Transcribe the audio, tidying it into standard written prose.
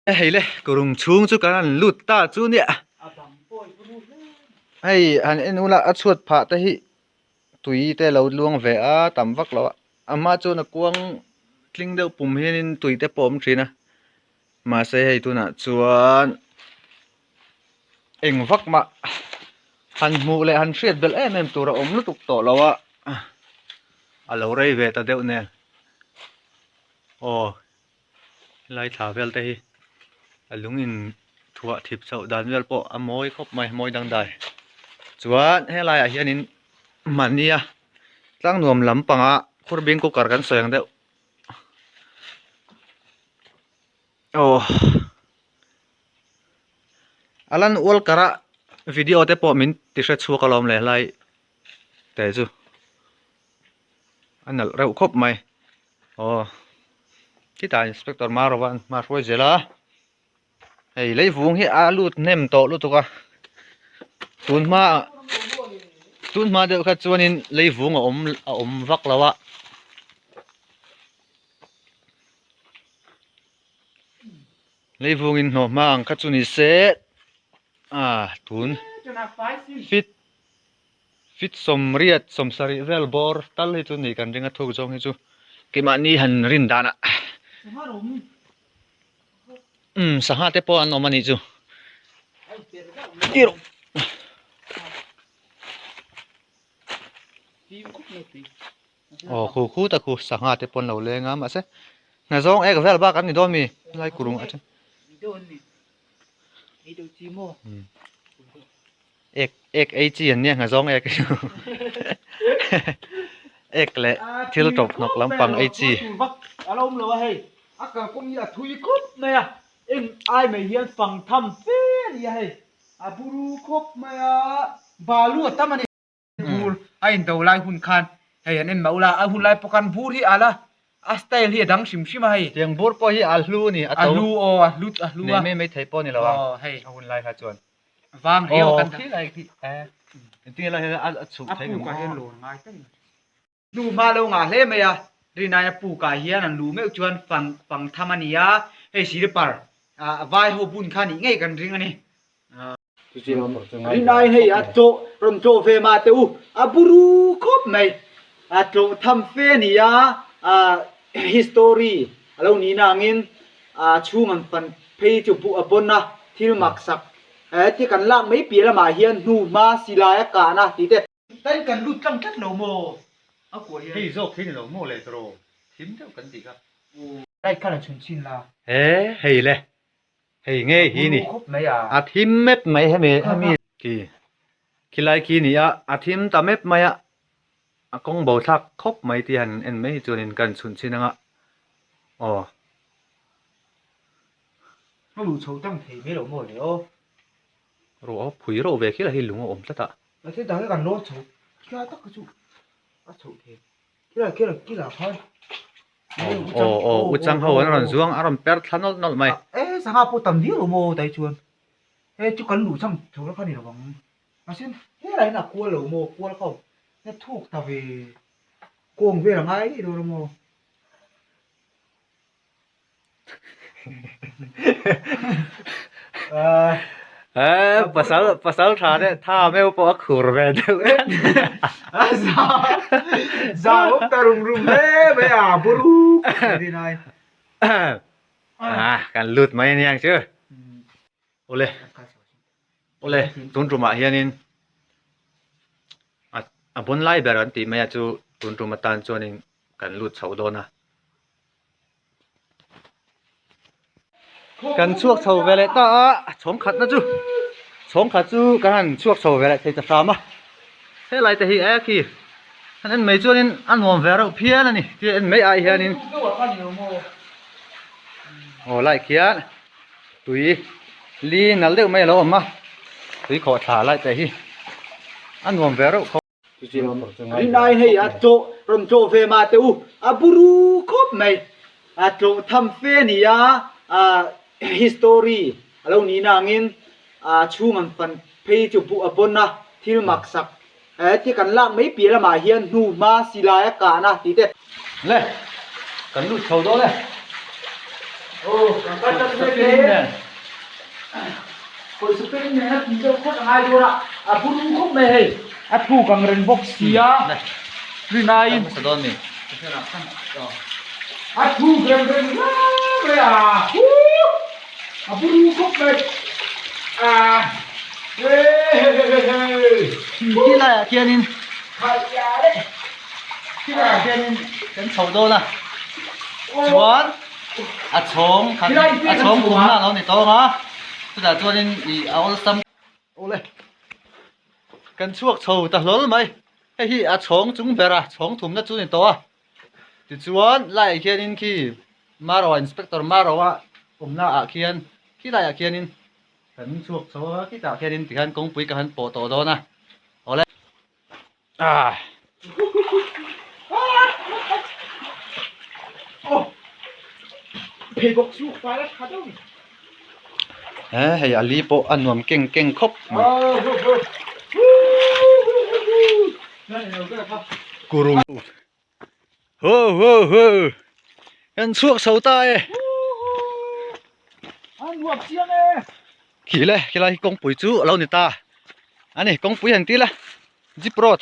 Hei le kurung chhung chu kan han lut ta chu nia. Hei han en ula a chhuat phah te hi tui te lo luang ve a tam vak lo a a hma chuan a kuang tling deuh pum hianin tui te pawh a awm thin a mahse hei tunah chuan eng vak mah han hmuh leh han hriat belh em em tur a awm lutuk tawh lo a a lo rei ve ta deuh nen aw. Helai thla vel te hi a lung in thuah thip chhoh dan vel pawh a mawi khawp mai mawi dangdai chuan helai ah hianin mahnia tlang nuam lampanga khur bing cooker kan sawi ang deuh aw a lan ual kar a video te pawh min ti hre chhuak alawm le helai te chu a nalh reuh khawp mai. Aw khitah inspector Marova an hma hruai zel a hei leivung hi a lut hnem tawh lutuk a tun hma tun hma deuh kha chuanin leivung a awm a awm vak lo a. Leivungin hnawh hma ang kha chu ni se ah tun fit Fit sawmriat sawmsarih vel bawr tal hi chu ni kan ring a thuk zawng hi chu keimahni han rin danah umm sangha te pawh an awm a nih chu aw khu khu ta khu sangha te pawh an lo leng a mahse hna zawng ek vel bak an ni dawn mi helai kurung atang Ek ek ei chi an nia nghazawng ek ek leh thil tawp hnawk lampang ei chi. A lo awm lo a hei a kalkawng hi a thui khawp mai a eng ai mai hian fang tham fe a ni a hei a buru khawp mai a balu a tam a ni. Bur a indo lai hun khan hei an en mah ula a hun lai pawh khan bur hi a la a style hi a dang hrim hrim a hei. Tiang bur pawh hi a hlu a ni a to. A hlu aw a hlu a hlu a. Nei mai mai thei pawh a ni lo a. Aw hei. A hun lai kha chuan. Vang riau Aw kan khi lai khi e. Engtin nge lai hian a chhuk thei ngam. A puk ah hian lawn ngai ta ni. Hnu hma lo ngah hle mai a rinai a puk ah hian an luh meuh chuan fang fang tham a ni a hei silipar ah vai ho bun kha nih ngei kan ring a ni. Rinai hei a tlawh rawn tlawh ve mah teh u a buru khawp mai a tlawh tham fe a ni a history a lo nih na angin a chhung an fan phei chu buh a pawn a thil mak sak he kan lak mai piah lamah hian hnu hma silai a kahna tih te Tain kan lut tlang tlat lo maw a kuah hian. Hei zawk hi ni lo maw le tawrh thim deuh kan tih kha. Light kha la chhun chhin la. He hei le Hei ngei hi ni. A thim mep mai hemi hemi khi khilai khi ni a a thim ta mep mai a a kawng bo thlak khawp mai tih han en mai hi chuanin kan chhun chhin anga aw. A luh chho tang thei mai lo maw le aw. Ruah a phui reuh ve khilai hi lung a awm tlat a. Mahse dang hi kan lawn chho khilai tak kha chu a chhoh thei khilai khilai kila khan. Aw aw u chang ho an rawn zuang a rawn per thla nawlh nawlh mai. E sangha pawh tam viau lo maw tai chuan he chu kan luh chang tho la kha ni lo ang mahse helai in a kual lo maw kual kha he thuk ta ve kawng vel a ngai daih dawn a maw. Eh pasal pasal tha te tha meu pawh a khur ve deuh tlat a za za awm ta rum rum hle mai a buru rin ai ah kan lut mai aniang chu awle awle tun tumah hianin a a bun lai ber an tih mai a chu tun tum atan chuanin kan lut chho dawn a. Kan chhuak chho ve leh ta a chhawng khatna chu chhawng khat chu kan han chhuak chho ve leh thei ta hram a helai te hi e khi han en mai chuanin a nuam ve reuh phian a ni tia en mai ai hianin aw lai khian tui li nal deuh mai a lo awm a tui khawh thla lai te hi a nuam ve reuh khawp. Rinai hei a tlawh rawn tlawh ve mah teh u a buru khawp mai a tlawh tham fe a ni a history a lo nih na angin a chhung an fan phei chu buh a pawn a thil mak sak he kan lak mai piah lamah hian hnu hma silai a kahna tih te Le kan lut chho dawn e. Spelling nen. Pawisa spelling nen a tih deuh phawt a ngai dawn a, a buru khawp mai hei. A thuk ang reng bawk si a, rinaiin. A thuk reng reng riau mai a, huuh a buru khawp mai. A he he he he he. Khi laiah khianin khi laiah khianin kan chho dawn a, chuan a chhawng khat a chhawng khumna a lo ni tawng a, chutah chuanin ih a awlsam awle kan chhuak chho ta hlawl mai, hei hi a chhawng chung ber a chhawng thumna chu a ni tawh a, tichuan laiah khianin khi Marawa inspector Marawa awmna ah khian khi laiah khianin kan chhuak chho a khitah khianin tikhian kawngpui ka han pawh tawh dawn a awle. Ah. He hei a li pawh a nuam keng keng khawp mai. Kurung. Ho ho ho. Kan chhuak chho ta e. Khi le khilai hi kawngpui chu a lo ni ta. Ani kawngpui han ti la. Jeep road.